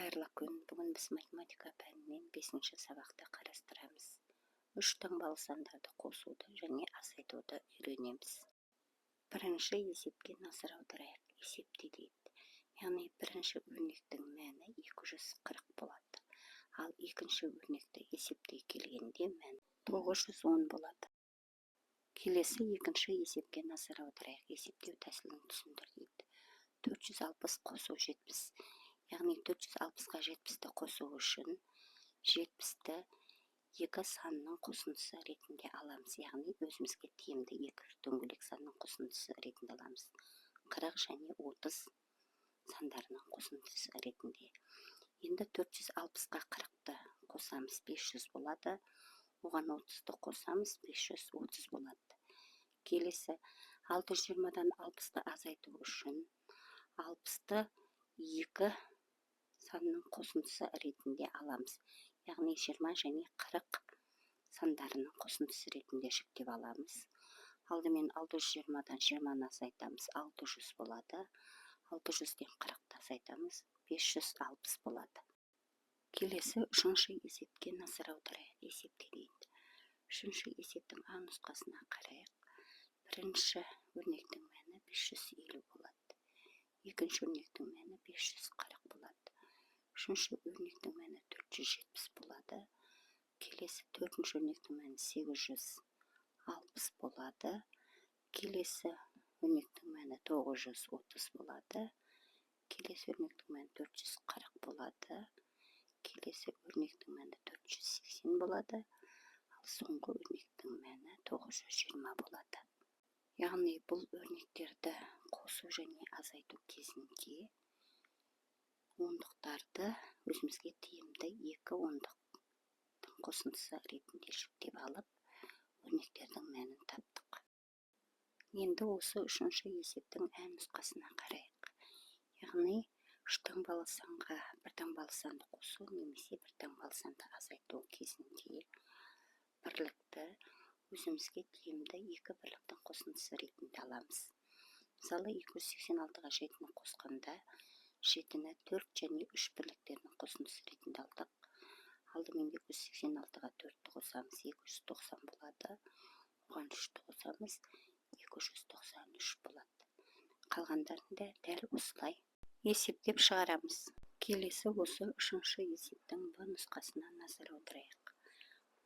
Қайырлы күн! Бүгін біз математика пәнінен бесінші сабақты қарастырамыз. Үш таңбалы сандарды қосуды және азайтуды үйренеміз. Бірінші есепке назар аударайық. Есепте дейді, яғни бірінші өрнектің мәні 240 болады, ал екінші өрнекті есептей келгенде мәні 910 болады. Келесі екінші есепке назар аударайық. Есептеу тәсілін түсіндір дейді. 460 қосу 70, яғни 460-қа 70-ті қосу үшін 70-ті екі санның қосындысы ретінде аламыз, яғни өзімізге тиімді екі дөңгелек санның қосындысы ретінде аламыз, 40 және 30 сандарының қосындысы ретінде. Енді 460-қа 40-ты қосамыз, 500 болады. Оған 30-ды қосамыз, 530 болады. Келесі 620-дан 60-ты азайту үшін 60-ты екі санның қосындысы ретінде аламыз, яғни 20 және 40 сандарының қосындысы ретінде жіктеп аламыз. Алдымен 620-дан 20-ны азайтамыз, 600 болады. 600-ден 40-ты азайтамыз, 560 болады. Келесі үшінші есепке назар аударайық. Есепте дейді. Үшінші есептің а нұсқасына қарайық. Бірінші өрнектің мәні 550 болады, екінші өрнектің мәні 540 болады, үшінші өрнектің мәні 470 болады, келесі төртінші өрнектің мәні 860 болады, келесі өрнектің мәні 930 болады, келесі өрнектің мәні 440 болады, келесі өрнектің мәні 480 болады, ал соңғы өрнектің мәні 920 болады. Яғни бұл өрнектерді қосу және азайту кезінде ондықтарды өзімізге тиімді екі ондықтың қосындысы ретінде жіктеп алып, өрнектердің мәнін таптық. Енді осы үшінші есептің ә нұсқасына қарайық, яғни үш таңбалы санға бір таңбалы санды қосу немесе бір таңбалы санды азайту кезінде бірлікті өзімізге тиімді екі бірліктің қосындысы ретінде аламыз. Мысалы, 286-ға жетіні қосқанда, жетіні төрт және үш бірліктерінің қосындысы ретінде алдық. Алдымен 286-ға төртті қосамыз, 290 болады. Оған үшті қосамыз, 293 болады. Қалғандарын да дәл осылай есептеп шығарамыз. Келесі осы үшінші есептің б нұсқасына назар аударайық.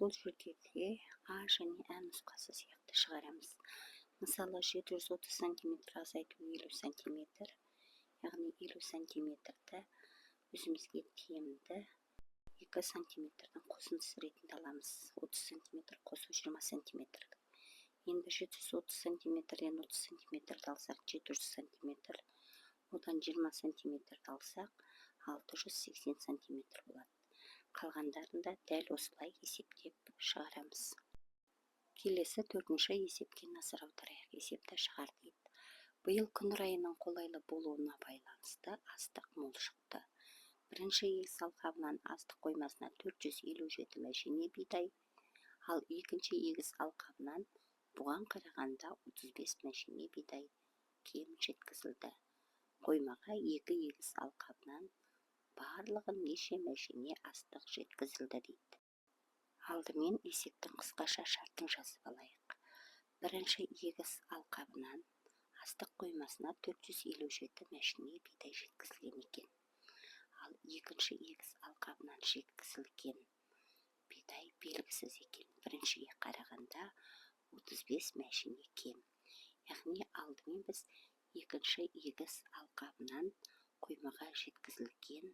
Бұл жерде де а және ә нұсқасы сияқты шығарамыз. Мысалы, 730 сантиметр азайту 50 сантиметр, яғни 50 сантиметрді өзімізге тиімді 2 сантиметрдің қосындысы ретінде аламыз, 30 сантиметр қосу 20 сантиметр. Енді 730 сантиметрден 30 сантиметрді алсақ, 700 сантиметр, одан 20 сантиметрді алсақ, 680 сантиметр болады. Қалғандарын да дәл осылай есептеп шығарамыз. Келесі төртінші есепке назар аударайық. Есепті шығар дейді. Биыл күн райының қолайлы болуына байланысты астық мол шықты. Бірінші егіс алқабынан астық қоймасына 457 мәшине бидай, ал екінші егіс алқабынан бұған қарағанда 35 мәшине бидай кем жеткізілді. Қоймаға екі егіс алқабынан барлығы неше мәшине астық жеткізілді дейді. Алдымен есептің қысқаша шартын жазып алайық. Бірінші егіс алқабынан астық қоймасына 457 мәшине бидай жеткізілген екен, ал екінші егіс алқабынан жеткізілген бидай белгісіз екен, біріншіге қарағанда 35 мәшине кем. Яғни алдымен біз екінші егіс алқабынан қоймаға жеткізілген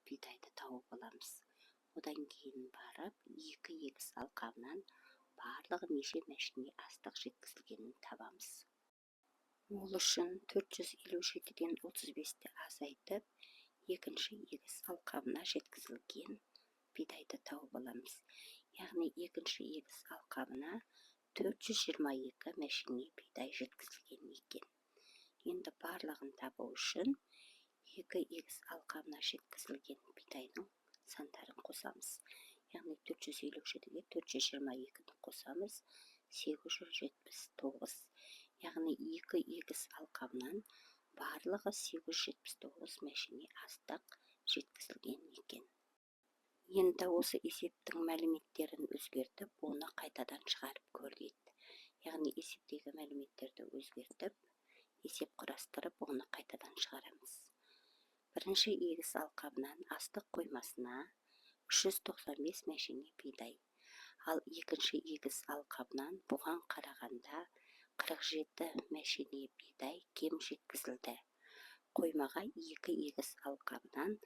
бидайды тауып аламыз. Одан кейін барып екі егіс алқабынан барлығы неше мәшине астық жеткізілгенін табамыз. Ол үшін 457-ден 35-ті азайтып, екінші егіс алқабына жеткізілген бидайды тауып аламыз. Яғни екінші егіс алқабына 422 мәшине бидай жеткізілген екен. Енді барлығын табу үшін екі егіс алқабына жеткізілген бидайдың сандарын қосамыз. Яғни 457-ге 422-ні қосамыз, 879. Яғни екі егіс алқабынан барлығы 879 мәшине астық жеткізілген. Енді осы есептің мәліметтерін өзгертіп, оны қайтадан шығарып көр дейді. Яғни есептегі мәліметтерді өзгертіп, есеп құрастырып, оны қайтадан шығарамыз. Бірінші егіс алқабынан астық қоймасына 395 мәшине бидай, ал екінші егіс алқабынан бұған қарағанда 47 мәшине бидай кем жеткізілді. Қоймаға екі егіс алқабынан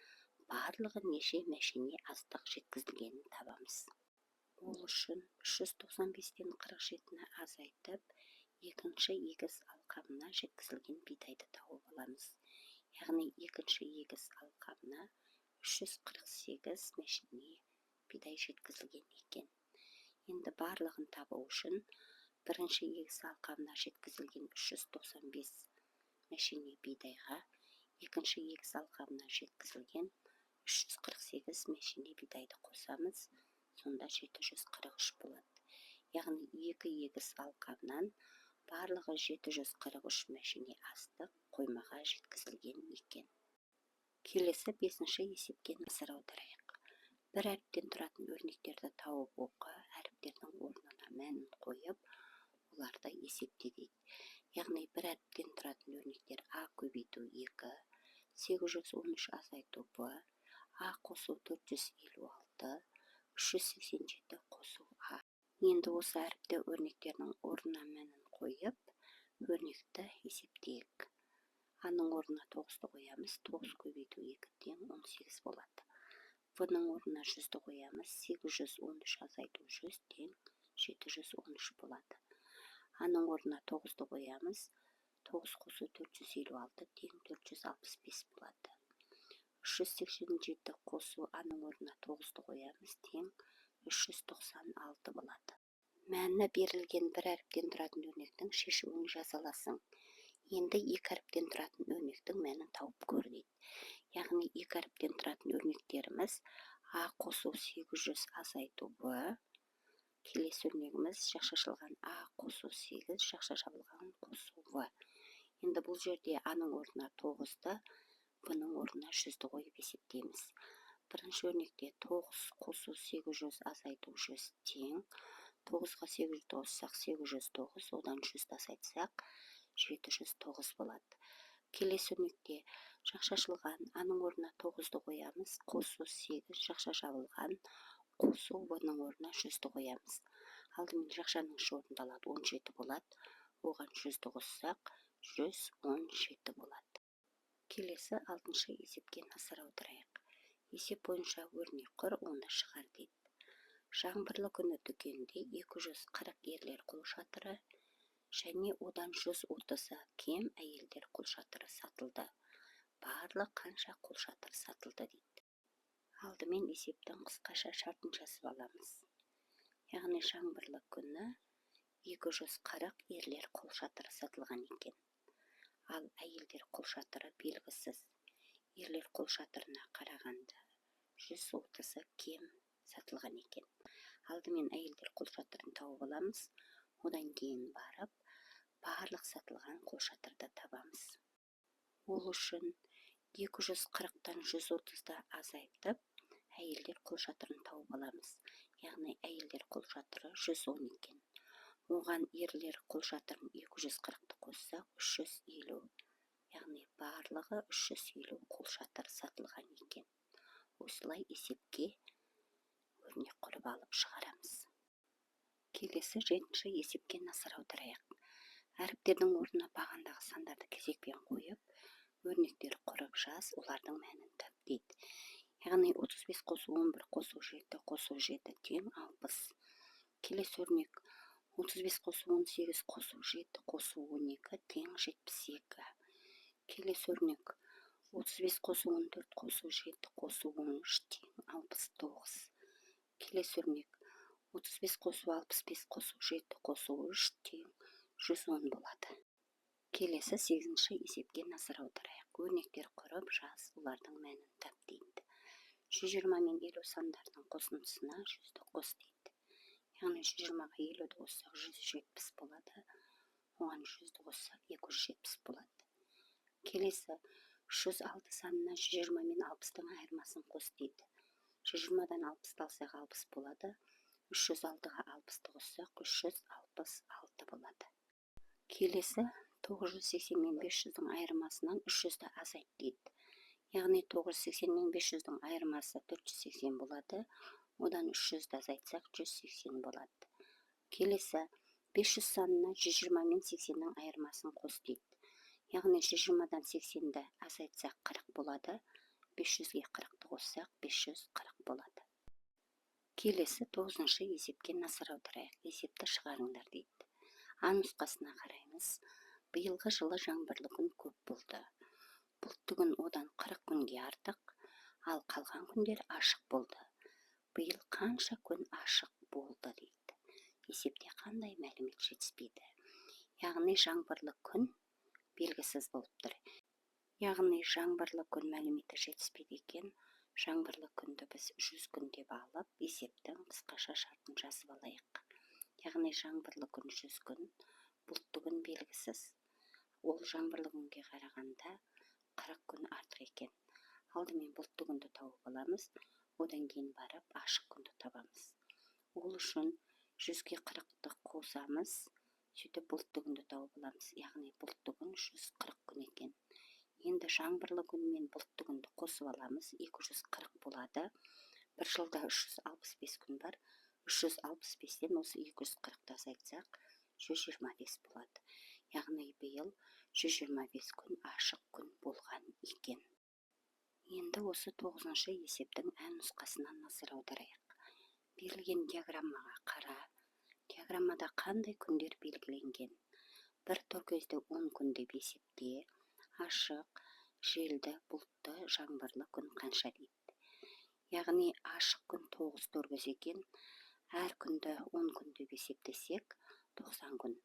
барлығы неше мәшине астық жеткізілгенін табамыз. Ол үшін 395-тен 47-ні азайтып, екінші егіс алқабына жеткізілген бидайды тауып аламыз. Яғни екінші егіс алқабына 348 мәшине бидай жеткізілген екен. Енді барлығын табу үшін бірінші егіс алқабына жеткізілген 395 мәшине бидайға екінші егіс алқабына жеткізілген 348 мәшине бидайды қосамыз, сонда 743 болады. Яғни екі егіс алқабынан барлығы 743 мәшине астық қоймаға жеткізілген екен. Келесі бесінші есепке назар аударайық. Бір әріптен тұратын өрнектерді тауып оқы, әріптердің орнына мәнін қойып, оларды есепте дейді. Яғни бір әріптен тұратын өрнектер А көбейту 2, 813 азайту Б, А қосу 456, 387 қосу А. Енді осы әріпті өрнектердің орнына мәнін қойып, өрнекті есептейік. Аның орнына 9-ды қоямыз, 9 көбейту 2 тең 18 болады. В-ның орнына 100-ді қоямыз, 813 азайту 100 тең 713 болады. Аның орнына 9-ды қоямыз, 9 қосу 456 тең 465 болады. 387 қосу аның орнына 9-ды қоямыз, тең 396 болады. Мәні берілген бір әріптен тұратын өрнектің шешуін жаза аласың. Енді екі әріптен тұратын өрнектің мәнін тауып көр дейді. Яғни екі әріптен тұратын өрнектеріміз А қосу 800 азайту Б. Келесі өрнегіміз жақша ашылған А қосу 8, жақша жабылған қосу В. Енді бұл жерде Аның орнына 9-ды, В-ның орнына 100-ді қойып есептейміз. Бірінші өрнекте 9 қосу 800 азайту 100 тең 9-ға 800 қоссақ 809, одан 100-ді азайтсақ 709 болады. Келесі өрнекте жақша ашылған Аның орнына 9-ды қоямыз, қосу 8, жақша жабылған, қосу В-ның орнына 100-ді қоямыз. Алдымен жақшаның іші орындалады, 17 болады. Оған 100-ді қоссақ 117 болады. Келесі алтыншы есепке назар аударайық. Есеп бойынша өрнек құр, оны шығар дейді. Жаңбырлы күні дүкенде 240 ерлер қолшатыры және одан 130-ы кем әйелдер қолшатыры сатылды. Барлық қанша қолшатыр сатылды дейді. Алдымен есептің қысқаша шартын жазып аламыз. Яғни жаңбырлы күні 240 ерлер қолшатыры сатылған екен. Ал әйелдер қолшатыры белгісіз. Ерлер қолшатырына қарағанда 130-ы кем сатылған екен. Алдымен әйелдер қолшатырын тауып аламыз, одан кейін барып барлық сатылған қолшатырды табамыз. Ол үшін 240-тан 130-ды азайтып, әйелдер қолшатырын тауып аламыз. Яғни әйелдер қолшатыры 110 екен. Оған ерлер қолшатырын 240-ты қоссақ 350. Яғни барлығы 350 қолшатыр сатылған екен. Осылай есепке өрнек құрып алып шығарамыз. Келесі жетінші есепке назар аударайық. Әріптердің орнына бағандағы сандарды кезекпен қойып, өрнектер құрып жаз, олардың мәнін тап дейді. Яғни 35 қосу 11 қосу 7 қосу 7 тең 60. Келесі өрнек 35 қосу 18 қосу 7 қосу 12 тең 72. Келесі өрнек 35 қосу 14 қосу 7 қосу 13 тең 69. Келесі өрнек 35 қосу 65 қосу 7 қосу 3 тең 110 болады. Келесі сегізінші есепке назар аударайық. Өрнектер құрып жаз, олардың мәнін тап дейді. 120 мен 50 сандарының қосындысына 100-ді қос дейді. Яғни 120-ға 50-ді қоссақ 170 болады. Оған 100-ді қоссақ 270 болады. Келесі 306 санына 120 мен 60-тың айырмасын қос дейді. 120-дан 60-ты алсақ, 60 болады. 306-ға 60-ты қоссақ, 366 болады. Келесі 980 мен 500-дің айырмасынан 300-ді азайт дейді. Яғни 980 мен 500-дің айырмасы 480 болады. Одан 300-ді азайтсақ, 180 болады. Келесі 500 санына 120 мен 80-нің айырмасын қос дейді. Яғни 120-дан 80-ді азайтсақ, 40 болады. 500-ге 40-ты қоссақ, 540 болады. Келесі тоғызыншы есепке назар аударайық. Есепті шығарыңдар дейді. А нұсқасына қараймыз. Биылғы жылы жаңбырлы күн көп болды. Бұлтты күн одан 40 күнге артық, ал қалған күндер ашық болды. Биыл қанша күн ашық болды дейді. Есепте қандай мәлімет жетіспейді? Яғни жаңбырлы күн белгісіз болып тұр. Яғни жаңбырлы күн мәліметі жетіспейді екен. Жаңбырлы күнді біз 100 күн деп алып, есептің қысқаша шартын жазып алайық. Яғни жаңбырлы күн 100 күн, бұлтты күн белгісіз. Ол жаңбырлы күнге қарағанда 40 күн артық екен. Алдымен бұлтты күнді тауып аламыз, одан кейін барып ашық күнді табамыз. Ол үшін 100-ге 40-ты қосамыз, сөйтіп бұлтты күнді тауып аламыз. Яғни бұлтты күн 140 күн екен. Енді жаңбырлы күн мен бұлтты күнді қосып аламыз, 240 болады. Бір жылда 365 күн бар. 365-тен осы 240-ты азайтсақ, 125 болады. Яғни биыл 125 күн ашық күн болған екен. Енді осы тоғызыншы есептің ә нұсқасына назар аударайық. Берілген диаграммаға қара. Диаграммада қандай күндер белгіленген? Бір торкөзді 10 күн деп есепте. Ашық, желді, бұлтты, жаңбырлы күн қанша дейді. Яғни ашық күн 9 торкөз екен. Әр күнді 10 күн деп есептесек, 90 күн.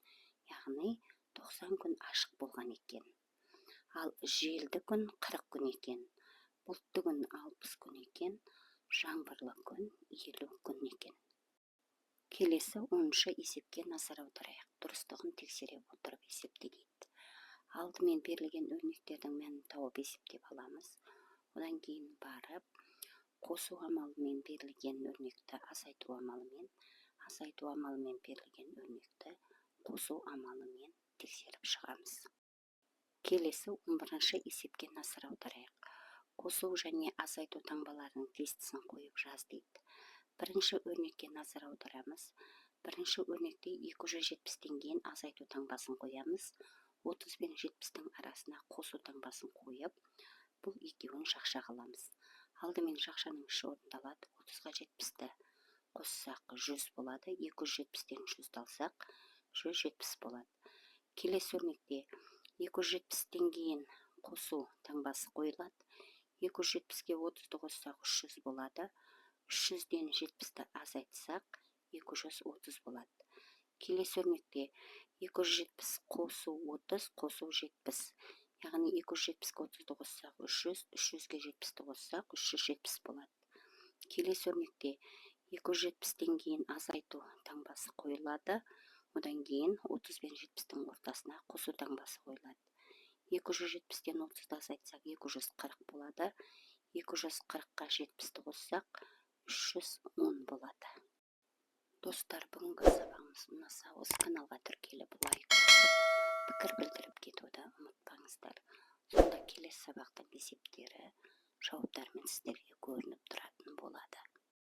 Яғни 90 күн ашық болған екен. Ал желді күн 40 күн екен. Бұлтты күн 60 күн екен. Жаңбырлы күн 50 күн екен. Келесі 10-шы есепке назар аударайық. Дұрыстығын тексере отырып есепте дейді. Алдымен берілген өрнектердің мәнін тауып, есептеп аламыз. Одан кейін барып қосу амалымен берілген өрнекті азайту амалымен, азайту амалымен берілген өрнекті қосу амалымен тексеріп шығамыз. Келесі 11-ші есепке назар аударайық. Қосу және азайту таңбаларының тестісін қойып жаз дейді. Бірінші өрнекке назар аударамыз. Бірінші өрнекте 270-тен кейін азайту таңбасын қоямыз. 30 бен 70-тің арасына қосу таңбасын қойып, бұл екеуін жақша қыламыз. Алдымен жақшаның іші орындалады. 30-ға 70-ті қоссақ, 100 болады. 270-тен 100-ді алсақ, 170 болады. Келесі өрнекте 270-тен кейін қосу таңбасы қойылады. 270-ке 30-ды қоссақ, 300 болады. 300-ден 70-ті азайтсақ, 230 болады. Келесі өрнекте 270 қосу 30 қосу 70. Яғни 270-ке 30-ды қоссақ, 300, 300-ге 70-ті қоссақ, 370 болады. Келесі өрнекте 270-тен кейін азайту таңбасы қойылады. Одан кейін 30 бен 70-тің ортасына қосу таңбасы қойылады. 270-тен 30-ды азайтсақ, 240 болады. 240-қа 70-ті қоссақ, 310 болады. Достар, бүгінгі сабағымыз ұнаса, осы каналға тіркеліп, лайк басып, пікір білдіріп кетуді ұмытпаңыздар. Сонда келесі сабақтың есептері жауаптарымен сіздерге көрініп